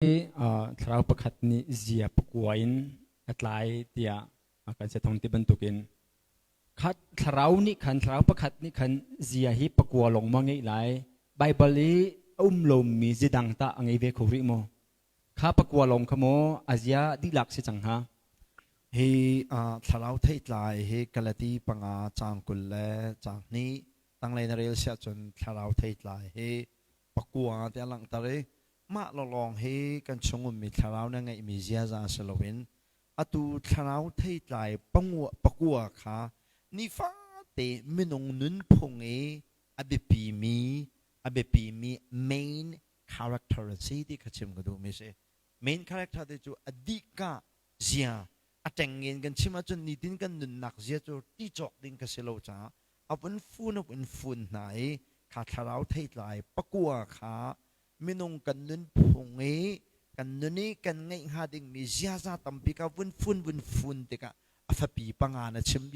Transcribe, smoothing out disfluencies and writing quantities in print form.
Thlarau pakhat nih zia pakua in a tlai tiah kan sethong ti bantukin khat thlarau nih khan thlarau pakhat nih khan zia hi pakua lawng ma ngeih lai? Baibal i a um lomi zidang tah a ngei ve kho rih maw? Kha pakua lawng kha maw a zia dihlak si cang hnga? Hi thlarau theitlai hi Galati 5 caang 20 le caang 2 tanglei na rel siah cun thlarau theitlai hi pakua tiah langhter i mah lawlawng hi kan chung ummi thlarau na ngeihmi ziaza si loin atu thlarau theitlai pakua kha nifate minung nunphung i a biapimi a biapimi main character a si ti kha chim ka duhmi si. Main character te cu a dihka zia a ṭengin kan chim ahcun nitin kan nunnak zia cu ti cawk ding ka si lo caah a vun fun a vun fun hna i kha thlarau theitlai pakua kha minung kan nunphung i kan nun i kan ngeih hnga dingmi ziaza tampi kha vun fun vun fun tikah a fapi panga na chim bia.